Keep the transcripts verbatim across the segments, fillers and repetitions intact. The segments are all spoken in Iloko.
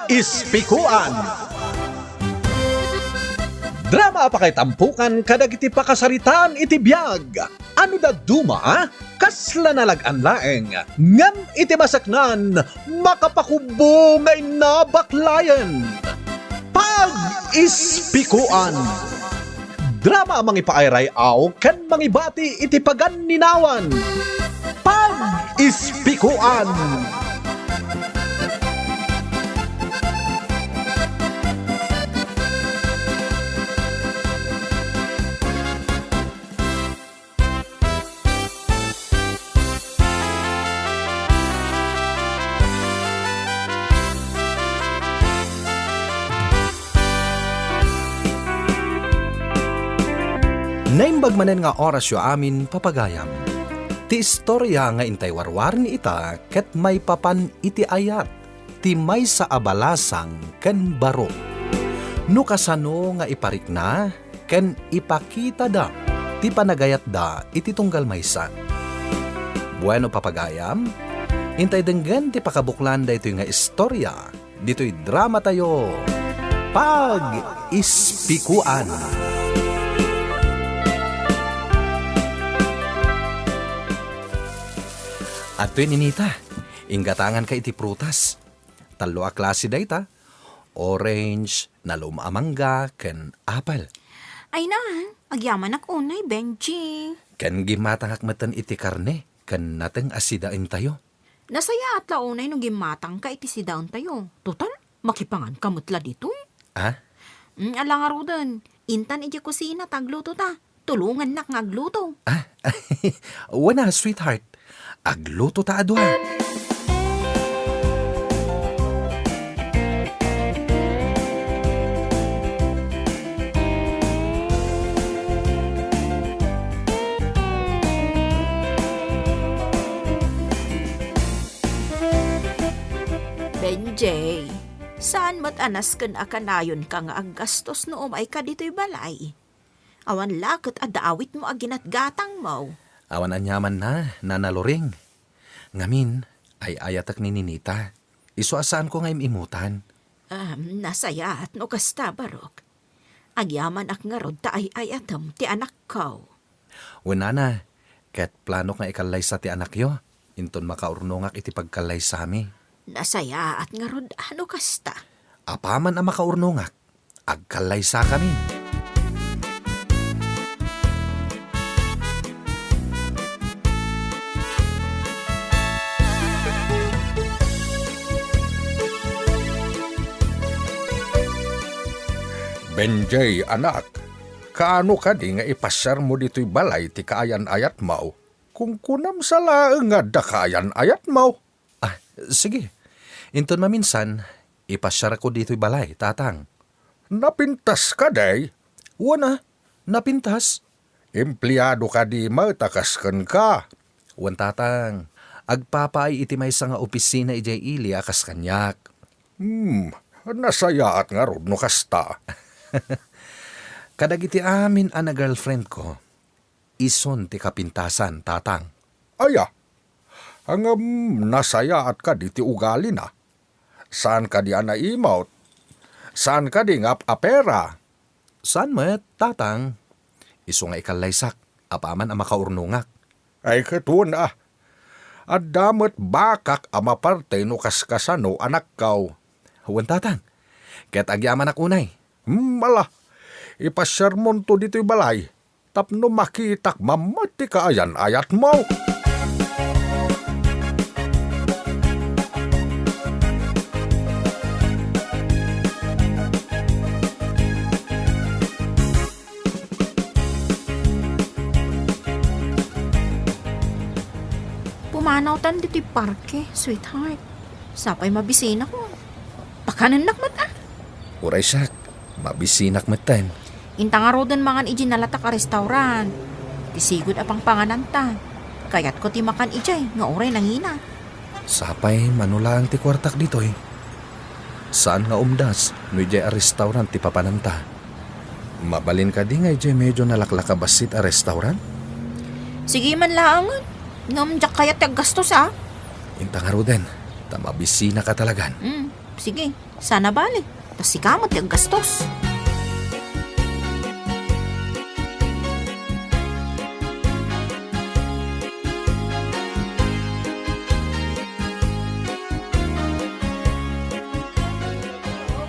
Ispikuan. Drama a pakaitampukan kadagiti pakasaritaan iti biag. Ano dadduma? Kasla nalag-an laeng, ngem iti maseknan, makapakubbo nga inna baklayen. Pag-ispikuan. Drama a mangipaayray-aw ken mangibati iti paganninawan. Pag-ispikuan. Naimbag manen nga orasyo amin, papagayam. Ti istoria nga intay warwarni ita ket maipapan iti ayat ti maysa a balasang ken baro. No kasano nga iparikna ken ipakitada ti panagayatda iti tunggal maysa. Bueno, papagayam, intay denggen ti pakabuklan daytoy nga istoria ditoy dramatayo, Pag-ispikuan. Adtoy, Ninita, inggatanganka iti prutas. Tallo a klase dayta, orange, nalum a mangga, ken apple. Ay na, agyamanak unay, Benji. Ken gimmatangak metten iti karne ken nateng a sidaentayo. Nasayaat la unay no gimmatangka iti sidaentayo. Total, makipanganka met la ditoy. Ah? Mm, ala ngaruden, intan idiay kusina ta aglutota. Tulongannak nga agluto. Ah, wen a, sweetheart. Agluto ta a dua. Benjay, saan met a nasken a kanayonka nga aggastos no umayka ditoy balay? Awan la ket adda awitmo a ginatgatangmo. Awan aniamanna, Nana Loring. Ngamin, ay-ayatek ni Ninita. Isu a saanko nga im-imutan. Am, nasayaat no kasta, Barok. Agyamanak ngarud ta ay-ayatem ti anakko. Wen, Nana, ket planok nga ikallaysa ti anakyo, inton makaurnongak iti pagkallaysami. Nasayaat ngarud a no kasta. Apaman a makaurnongak, agkallaysakamin. Benjay, anak, kaano kadi nga ipasiarmo ditoy balay ti kaayan-ayatmo? Kunkunam sa laeng nga adda kaayan-ayatmo. Ah, sige. Inton maminsan, ipasiarko ditoy balay, Tatang. Napintas kadi? Wen a, napintas. Empleado kadi met a kas kenka? Wen, Tatang. Agpapaay iti maysa nga opisina idiay ili a kas kaniak. Hmm, nasayaat ngarud no kasta. Kadagiti amin a na-girlfriendko, isun ti kapintasan, Tatang. Aya, ngem nasayaat kadi ti ugalina? Saan kadi a naimut? Saan kadi nga ap-apera? Saan met, Tatang. Isu nga ikallaysak, apaman a makaurnongak. Ay, ket wen a. Adda met bakak a maparte no kaskasano, anakko. Wen, Tatang. Ket agyamanak unay. Hmm, ala. Ipasiarmonto ditoy balay tapno makitak mammet ti kaayan-ayatmo. Pumanawtan ditoy parke, sweetheart. Sapay mabisinak. Pakanennak met a. Uray siak, mabisinak metten. Inta ngaruden mangan idiay nalatak a restaurant. Ti sigud a pangpangananta. Kayatko ti makan idiay nga uray nangina. Sapay mano laeng ti kuartak ditoy. Saan nga umdas no idiay a restaurant ti papananta. Mabalin kadi nga idiay medyo nalaklak a bassit a restaurant? Sige man laengen. Ngem diak kayat ti aggastos a. Inta ngaruden, ta mabisinaka talagan. Mm, sige. Sana bali, ta sika met ti aggastos.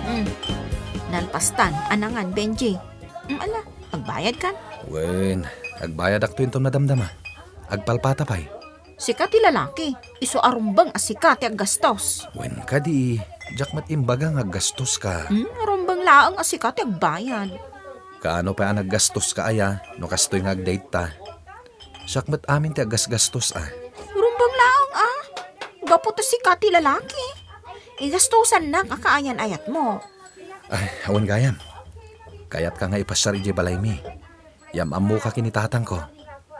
Hmm. Nalpastan, anangan, Benji. Hmm, ala, agbayad kan? Wen, agbayadak to inton madamdama. Agpalpata pay. Sika ti lalaki, isu a rumbeng a sika ti aggastos. Wen kadi, diak met imbaga nga aggastos ka. Hmm, rumbeng laeng a sika ti agbayad. Kaano pay a naggastos ka aya, no kastoy nga agdate ta? Siak met amin ti aggasgastos a. Rumbeng laeng a. Gapu ta sika ti lalaki. Igastosannak a kaayan-ayatmo. Ay, awan gayam. Kayatka nga ipasiar idiay balaymi. Yam-ammoka ken ni tatangko.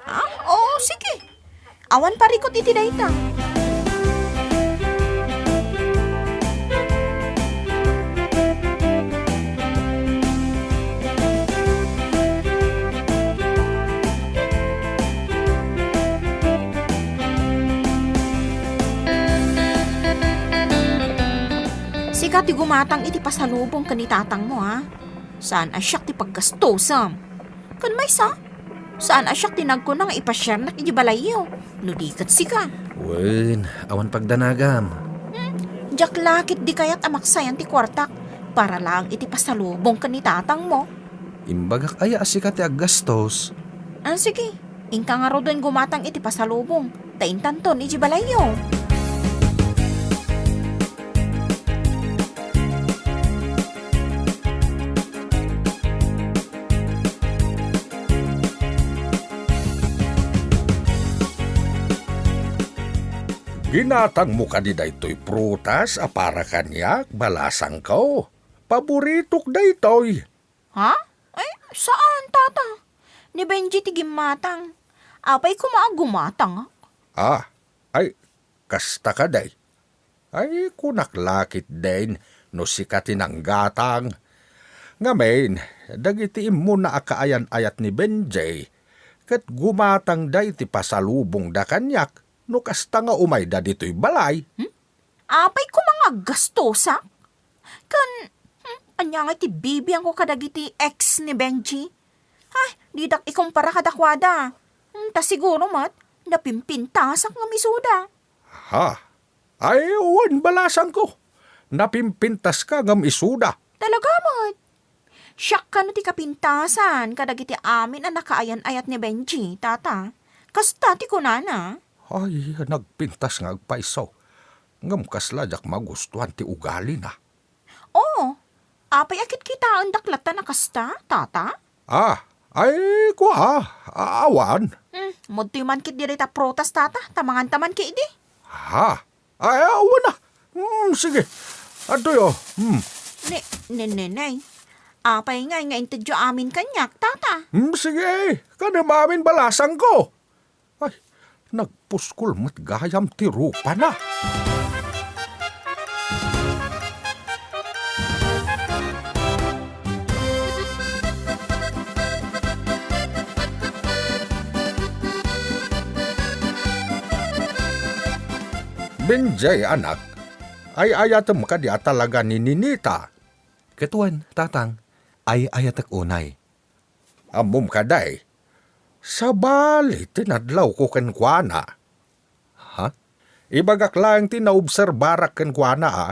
Ah, oo, sige. Awan parikut iti dayta. Sika ti gumatang iti pasalubong ken ni tatangmo, ha? Saan a siak ti paggastusem. Ken maysa, saan a siak ti nagkuna nga ipasiarnak iti balayyo, no di ket sika. Wen, awan pagdanagam. Hmm, diak la ket di kayat a maksayan ti kuartak para laeng iti pasalubong ken ni tatangmo. Imbagak aya a sika ti aggastos? Ah, sige. Inka ngaruden gumatang iti pasalubong, ta intanton iti balayyo. Ginatangmo kadi daytoy prutas a para kaniak, balasangko? Paboritok daytoy. Ha? Ay, saan, tata. Ni Benji ti gimmatang. Apay koma a gumatangak? Ah, ay, kasta kadi. Ay, kunak la ketdin no sika ti nanggatang. Ngamin, dagiti immuna a kaayan-ayat ni Benji, ket gumatangda iti pasalubongda kaniak no kasta nga umayda ditoy balay. Hmm? Apay koma nga aggastosak? Ken, hmm, ania nga iti bibiangko kadagiti ex ni Benji? Ay, didak ikumpara kadakuada. Hmm, ta siguro met, napimpintasak ngem isuda. Ha? Ay, wen, balasangko. Napimpintaska ngem isuda. Talaga met. Siak kano ti kapintasan kadagiti amin a nakaayan-ayat ni Benji, tata. Kasta ti kunana. Ay, nagpintas nga agpayso. Ngem kasla diak magustuan ti ugalina. Oo. Apay a kitkitaendak latta a kasta, tata? Ah, ay, kua, a-, awan. Hmm, umudtoy man ketdi dayta prutas, tata, ta manganta man ketdi. Ha? Ay, awan na. Hmm, sige. Adtoy, oh. Hmm. Ne-, ne-, nenay. Apay ngay nga intedyo amin kaniak, tata? Hmm, sige. Kanem amin balasangko. Ay, nagpuskol met gayam ti rupana. Benjay, anak, ay-ayatem kadi a talaga ni Ninita? Ket wen, tatang, ay-ayatek unay. Ammom kadi, sabali ti nadlawko kenkuana. Ha? Ibagak laeng ti naobserbarak kenkuana, a,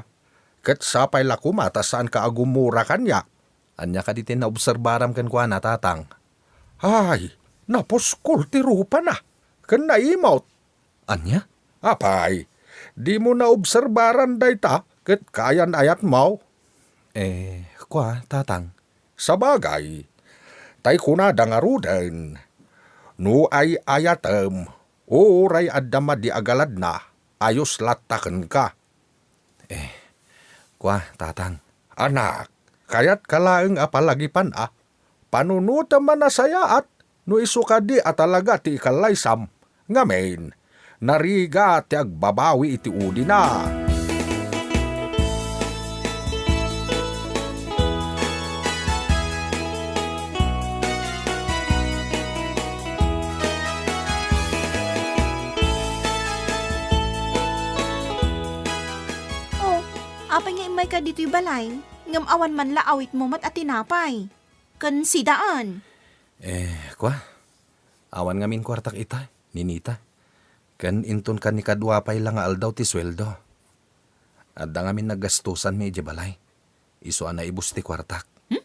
ket sapay la koma ta saanka a gumura kaniak. Ania kadi ti naobserbaram kenkuana, tatang? Ay, napuskol ti rupana, ken naimut. Ania? Apay, dimo naobserbaran dayta ket kaayan-ayatmo? Eh, kua, tatang. Sabagay, tay kunada ngaruden, no ay-ayatem, uray adda madi a galadna, ayos latta kenka. Eh, kua, tatang. Anak, kayatka laeng a palagipan a panunotem a nasayaat no isu kadi a talaga ti ikallaysam. Ngamin, narigat ti agbabawi iti udina. Oh, Apay nga immayka ditoy balay, ngem awan man la awitmo met a tinapay? Ken sidaen. Eh, kua, awan ngamin kuartak ita, ninita. Ken inton kanikadua pay la nga aldaw ti sueldo. Adda ngamin naggastusanmi idiay balay. Isu a naibus ti kuartak. Hmm?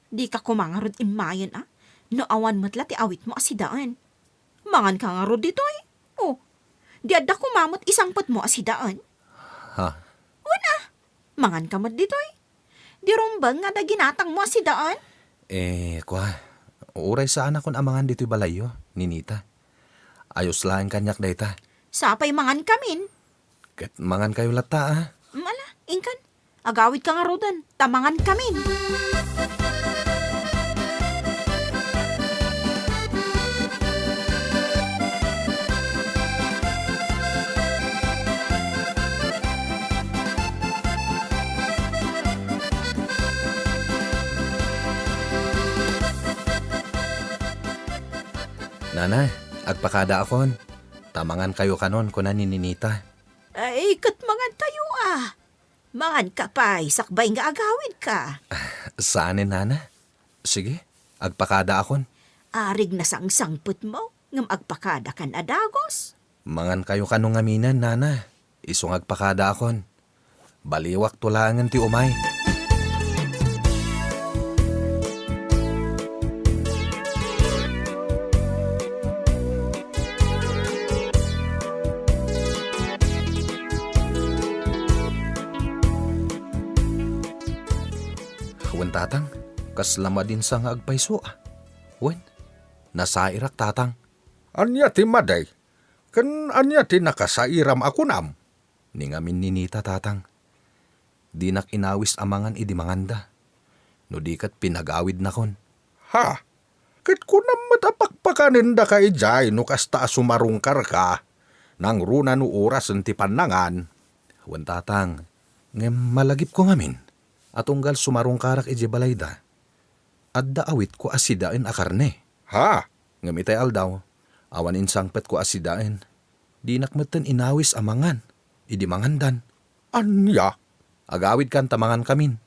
Dika koma ngarud immayen a, no awan met la ti awitmo a sidaen. Manganka ngarud ditoy? O, di adda koma met isangpetmo a sidaen? Ha? Wen a, manganka met ditoy. Di rumbeng nga adda ginatangmo a sidaen? Eh, kua, uray saanakon a mangan ditoy balayyo, ninita. Ayos laeng kaniak dayta. Sapay mangankamin. Ket mangankayo latta, a? Mm, ala, inkan. Agawidka ngaruden, ta mangankamin. Nana, agpakadaakon. Ta mangankayo kanon, kuna ni Ninita. Ay, ket mangantayo a. Manganka pay, sakbay nga agawidka. Saanen, Nana. Sige, agpakadaakon. Arig nasangsangpetmo, ngem agpakadakan a dagus. Mangankayo kano ngaminen, Nana. Isu nga agpakadaakon. Baliwakto laengen ti umay. Wen, Tatang, kasla madinsa nga agpayso a. Wen, nasairak, Tatang. Ania ti madi? Ken ania ti nakasairam a kunam? Ni ngamin ni Ninita, Tatang. Dinak inawis a mangan idi manganda. No di ket pinagawidnakon. Ha? Ket kunam met a pakpakanendaka idiay no kasta a sumarungkarka. Nangruna no orasen ti pannangan. Wen, Tatang, ngem malagipko ngamin a tunggal sumarungkarak idiay balayda, adda awitko a sidaen a karne. Ha? Ngem itay aldaw, awan insangpetko a sidaen. Dinak metten inawis a mangan idi mangandan. Ania? Agawidkan ta mangankamin.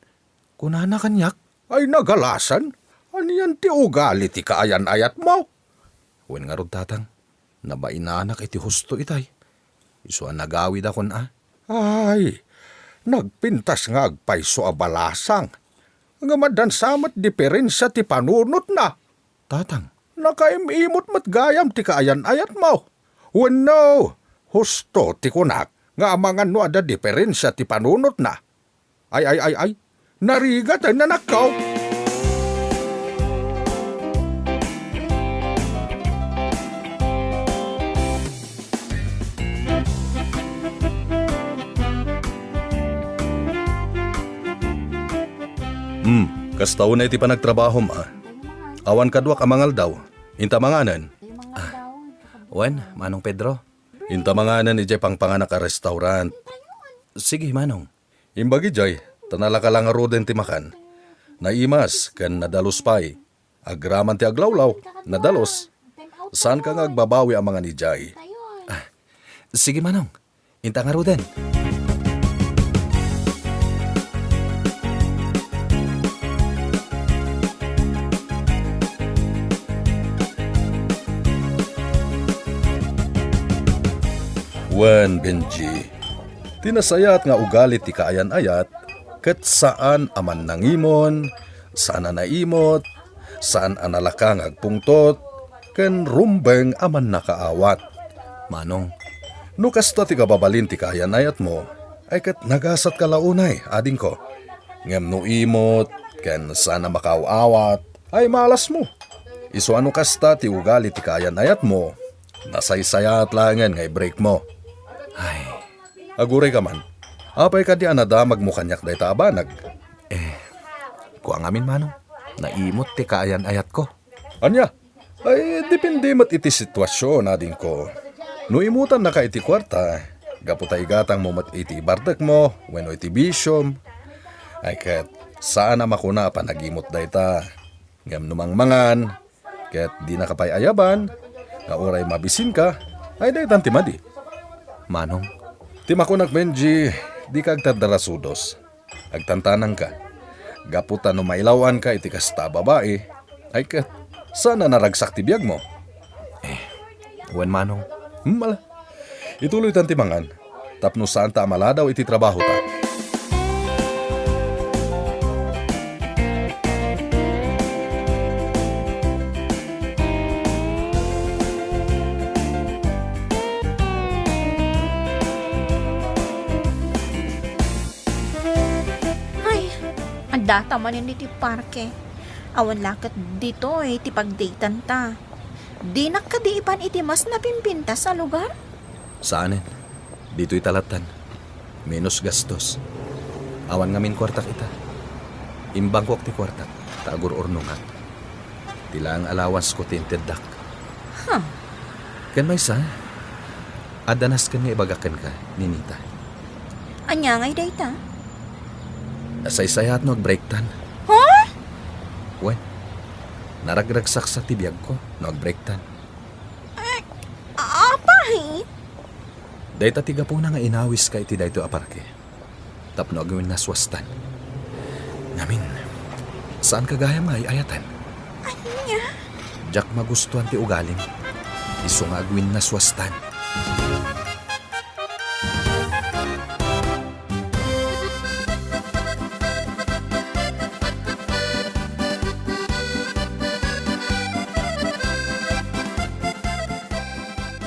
Kunana kaniak. Ay nagalasan, anian ti ugali ti kaayan-ayatmo? Wen ngarud, Tatang, nabainanak iti husto itay. Isu a nagawidakon a. Ay, nagpintas nga agpayso a balasang. Ngem addan sa met diferensia ti panunotna. Tatang. Nakaim-imot met gayam ti kaayan-ayatmo. Wenno, husto ti kunak nga amangan no adda diferensia ti panunotna. Ay, ay, ay, ay. Narigat, ay, nanakkaw. Hmm, kasta unay ti panagtrabahom, a. Awan kaduak a mangaldaw. Inta manganen. Ah, wen, Manong Pedro. Inta manganen idiay pangpanganak a restaurant. Sige, Manong. Imbag idiay, ta nalaka la ngaruden ti makan. Naimas ken nadalus pay. Agraman ti aglawlaw, nadalus. Saanka nga agbabawi a mangan idiay. Ah, sige, Manong. Inta ngaruden. Wen, Benji, ti nasayaat nga ugali ti kaayan-ayat, ket saan a mannangimon, saan a naimot, saan a nalaka nga agpungtot, ken rumbeng a mannakaawat. Manong, no kasta ti kababalin ti kaayan-ayatmo, ay ket nagasatka la unay, adingko. Ngem no imot, ken saan a makaaw-awat, ay malasmo. Isu a no kasta ti ugali ti kaayan-ayatmo, nasaysayaat laengen nga i-breakmo. Ay, aguray ka man. Apay kadi a nadamagmo kaniak dayta a banag? Eh, kua ngamin, Manong. Naimot ti kaayan-ayatko. Ania? Ay, depende met iti situasion, adingko. No imutannaka iti kuarta, gapu ta igatangmo met iti ibardekmo wenno iti bisiom, ay ket saan a makuna a panagimot dayta. Ngem no mangmangan, ket dinaka pay ayaban nga uray mabisinka, ay daytan ti madi. Manong. Ti makunak, Benji, dika agtardarasudos. Agtantanangka. Gapu ta no mailawanka iti kasta a babai, ay ket, saan a naragsak ti biagmo. Eh, wen, Manong. Hmm, ala. Ituloytan ti mangan, tapno saanta a maladaw iti trabahota. Ay, addata manen iti parke. Awan la ket ditoy ti pagdatenta. Dinak kadi ipan iti mas napimpintas a lugar? Saanen. Ditoy ta lattan. Menos gastos. Awan ngamin kuartak ita. Imbangkok ti kuartak, ta agur-urnongak. Ti laeng allowancesko ti inteddak. Huh. Ken maysa, adda nasken nga ibagak kenka, Ninita. Ania ngay dayta? Nasaysayaat no agbreaktan. Huh? Wen, naragragsaksa ti biagko no agbreaktan. Eh, apay? Dayta ti gapuna nga inawiska iti daytoy a parke. Tapno agwinnaswastan. Ngamin, saanka gayam nga ay-ayatan. Ania? Diak magustuan ti ugalim. Isu nga agwinnaswastan.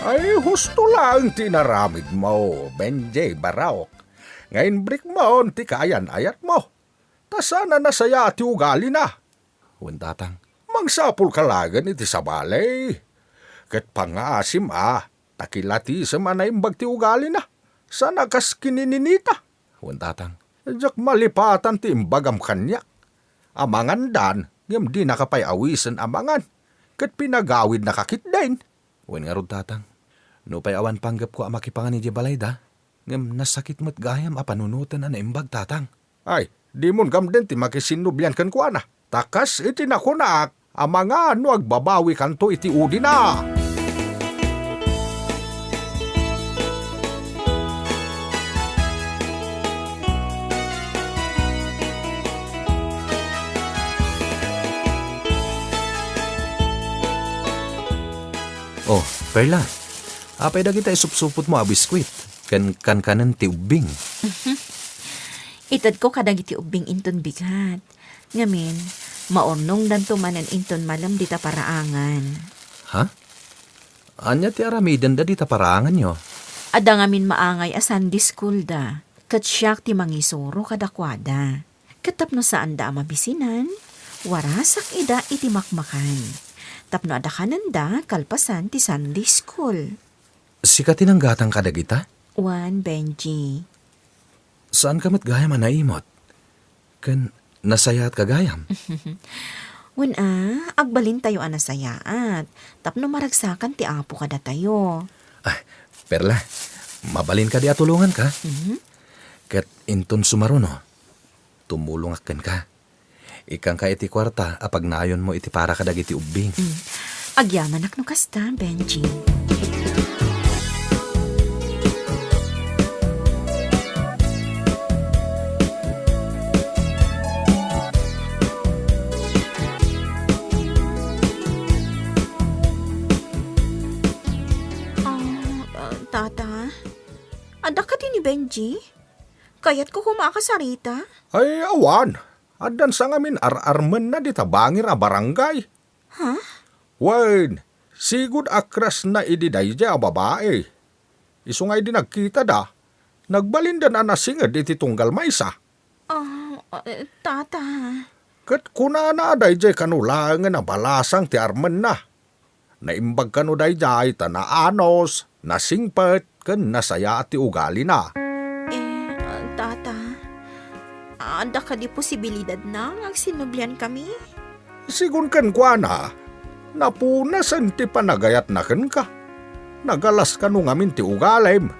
Ay, husto laeng ti inaramidmo, Benji Barok. Nga inbreakmon ti kaayan-ayatmo. Ta saan a nasayaat ti ugalina. Wen, Tatang. Mangsapulka laeng iti sabali. Ket pangngaasim a, ta kilatisem a naimbag ti ugalina. Saan a kas ken ni Ninita. Wen, Tatang. Diak malipatan ti imbagam kaniak. Amangandan, ngem dinaka pay awisen a mangan. Ket pinagawidnaka ketdin. Wen ngarud, Tatang. Nupay awan panggepko a makipangan idiay balayda, ngem nasakit met gayam a panunoten a naimbag, Tatang. Ay, dimon gamden ti makisinnublian kenkuana. Ta kas iti nakunak, amangan no agbabawikanto iti udina. Oh, Perla, apay dagita isupsupotmo a biskuit ken kankanen ti ubbing? Itedko kadagiti ubbing inton bigat. Ngamin, maurnongdanto manen inton malem dita paraangan. Ha? Ania ti aramidenda dita paraanganyo? Adda ngamin maangay a Sunday school da, ket siak ti mangisuro kadakuada. Ket tapno saanda a mabisinan, warasak ida iti makmakan. Tapno adda kanenda kalpasan ti Sunday school. Sika ti nanggatang kadagita? Wen, Benji. Saanka met gayam a naimot? Ken nasayaatka gayam? Wen a, agbalintayo a nasayaat, tapno maragsakan ti Apo kadatayo. Ah, Perla, mabalin kadi a tulonganka? Mhm. Ket inton sumaruno, tumulongak kenka. Ikkanka iti kuarta a pagnayonmo iti para kadagiti ubbing. Mm. Agyamanak no kasta, Benji. Ah, ah, Tata, adda kadi ni Benji? Kayatko koma a kasarita? Ay, awan. Addan sa ngamin ar-armenna dita bangir a barangay. Ha? Wen, sigud a crushna idi daydiay a babai. Isu nga idi nagkitada, nagbalindan a nasinged iti tunggal maysa. Ah, eh, Tata. Ket kunana a daydiay kano laengen a balasang ti armenna. Naimbag kano daydiay ta naanos, nasingpet, ken nasayaat ti ugalina. Eh, ah, Tata, adda kadi posibilidadna nga agsinnubliankami? Sigun kenkuana, napunasen ti panagayatna kenka. Nagalas kano ngamin ti ugalim.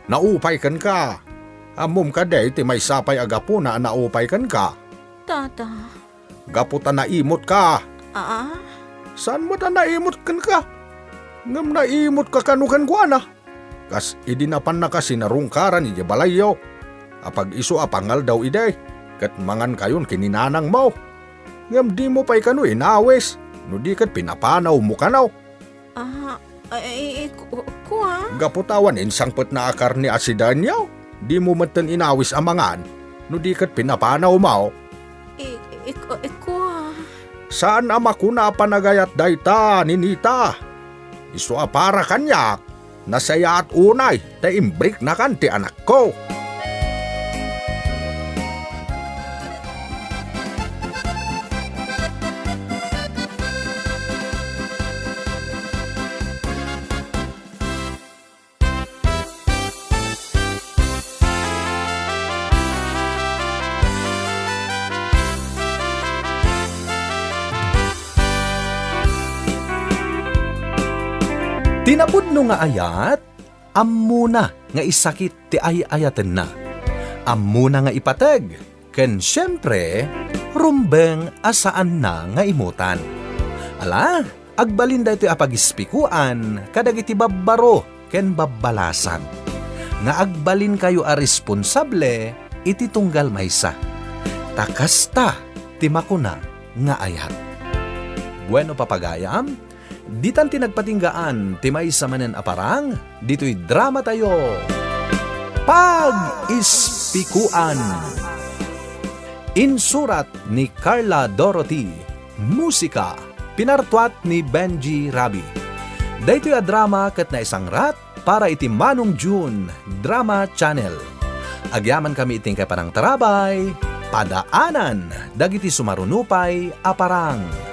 Naupay kenka. Ammom kadi ti maysa pay a gapuna a naupay kenka? Tata. Gapu ta naimotka. Aa? Saan met a naimot kenka? Ngem naimotka kano kenkuana? Kas idi napannaka sinarungkaran idiay balayyo, apag-isu a pangaldaw idi. ket mangankayon ken ni nanangmo. Ngem dimo pay kano inawis, no di ket pinapanawmo kano. Ah, ay, ay, ay, ku-, kua? Gapu ta awan insangpetna a karne a sidenyo, dimo metten inawis a mangan, no di ket pinapanawmo. I-, i-, i-, kua? Saan a makuna a panagayat dayta, Ninita. Isu a para kaniak, nasayaat unay ta imbriknakan ti anakko. Ti napudno nga ayat, ammona nga isakit ti ay-ayatenna. Ammona nga ipateg, ken siempre, rumbeng a saanna nga imutan. Ala, agbalin daytoy a pagispikoan kadagiti babbaro ken babbalasan nga agbalinkayo a responsable iti tunggal maysa. Ta kasta ti makuna nga ayat. Bueno, papagayam, ditan ti nagpatinggaan ti maysa manen a parang ditoy dramatayo, Pag-ispikoan. Insurat ni Carla Dorothy. Musika, pinartuat ni Benji Rabi. Daytoy a drama ket naisangrat para iti Manong June Drama Channel. Agyamankami iti inkay panangtarabay, padaanan dagiti sumaruno pay a parang.